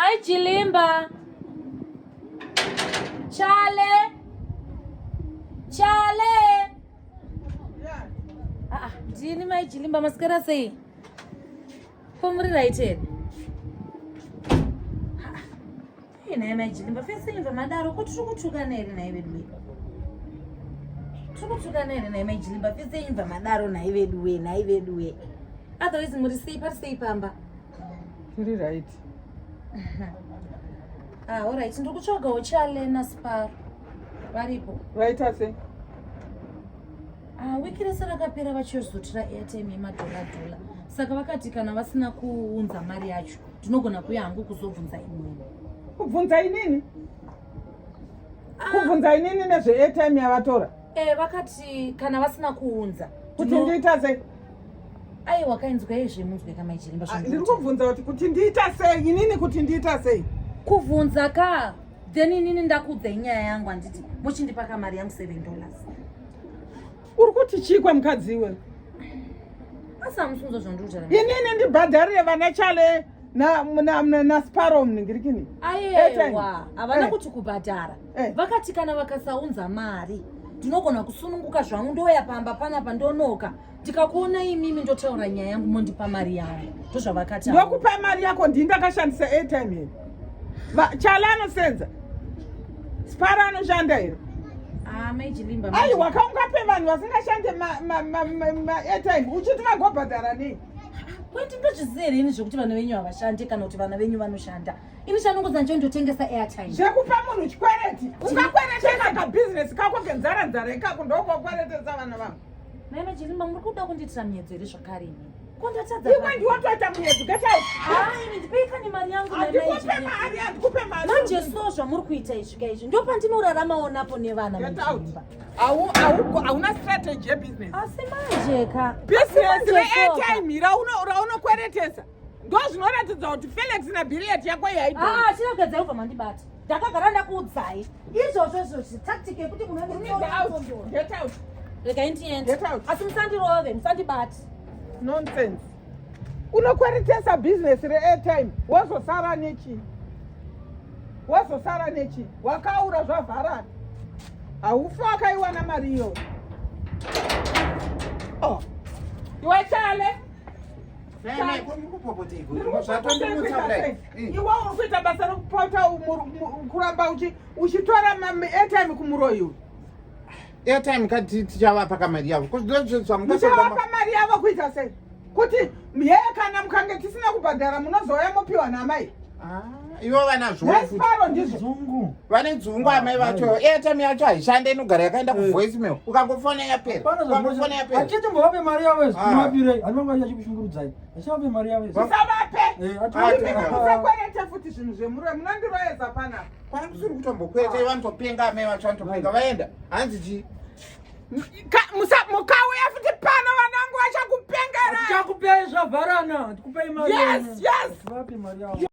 Mai Chilimba. Chale. Chale. Ah, ah, ndini Mai Chilimba masikara sei? Ko muri right here? Ah, ah. Nhai Mai Chilimba fese imva madaro ko tiri kutukana here nhai vedu wee? Tiri kutukana here nhai Mai Chilimba fese imva madaro nhai vedu wee nhai vedu wee. Otherwise muri sei pari sei pamba? Tiri right. Ah, alright. Ndiri kutsvagawo Chale naSparo. Varipo. Vaita sei? Ah, wiki rese rakapera vachizotora airtime yemadhola dhola. Saka vakati kana vasina kuunza mari yacho, ndinogona kuuya hangu kuzobvunza inini. Kubvunza inini? Ah. Kubvunza inini nezve airtime yavatora? Eh, vakati kana vasina kuunza. Kuti ndiita sei? Aiwa kainzwa izvi munzwe kamai Chirimba ah, Ndiri kubvunza kuti kuti ndiita sei inini kuti ndiita sei? Kubvunza ka then inini ndakuudza inyaya yangu handiti muchindipa kamari yangu $7. Uri kuti chii kwemukadzi iwe? Asi hamusi zvandiri kutaura. Inini ndibhadharire vana Chale na na na, na Sparrow muningirikini. Ayewa, havana eh. kuti kubhadhara. Eh. Vakati kana vakasaunza mari ndinogona kusununguka zvangu ndouya pamba panapa ndonoka ndikakuona imimi ndotaura nyaya yangu mondipa mari yangu ndozvavakati ndokupa mari yako ndini ndakashandisa airtime here chala anosenza spara anoshanda here ah, aiwa kaungape vanhu vasingashande maairtime uchiti vagobhadhara nei kwendingazviziva here ini zvekuti vana venyu havashande kana kuti vana venyu vanoshanda ini chanongoza ndicho ndotengesa airtime zvekupa munhu chikwereti ungakweretesa kabhizinesi kako kenzara nzara ikako ndokokweretesa vana vangu Mai Machirimba muri kuda kundiitira miyedzo here zvakare imi? Ko ndatadza. Iwe ndiwe toita miyedzo get out. Ah ini ndipei kani mari yangu mai Handikupe mari handikupe mari. Manje so zvamuri kuita izvi ka izvi ndopandinoraramawo napo nevana Get out. Au au hauna strategy yebusiness. Asi manje ka. Business re airtime rauno raunokweretesa. Ndozvinoratidza kuti Felix na Billiard yako yaidonha. Ah chiragadzai ubva mandibata. Ndakagara ndakuudzai. Izvozvo izvozvo tactic yekuti munonditora. Get out. Regai ndiende. Get out. Asi musandirove, musandibate. Nonsense. Unokweretesa business re-airtime wozosara nechi. Wozosara nechi. Wakaura zvavharana. Haufi wakaiwana mari iyo. Oh. Iwe Chale. Iwe uri kuita basa rekupota kuramba uchitora airtime kumuroyi uyu. Airtime kati tichavapa kamari yavo. Muchavapa mari yavo kuita sei? Kuti yeye kana mukange tisina kubhadhara munozouya mopiwa naamai. Ah, ivo vanazvo Nesiparo ndizvo. Vane dzungu amai vacho. Airtime yacho haishande inogara yakaenda kuvoice mail. Ukangofona yapera. Ukangofona yapera. Achiti mbovape mari yavo izvi. Ah. Muvapireyi. Handivanga achikushungurudzai. Achivape mari yavo izvi. Musavape. Eh, Musakwerete futi zvinhu zvemuroyi munondiroyedza panapa. Kwani kusiri kutombokwete vanotopenga amai vacho vanotopenga vaenda. Hanzi chii? Mukauya futi pano vanangu vachakupengera. Tichakupei zvavharana. Tikupei mari. Yes, yes. Vape mari yavo.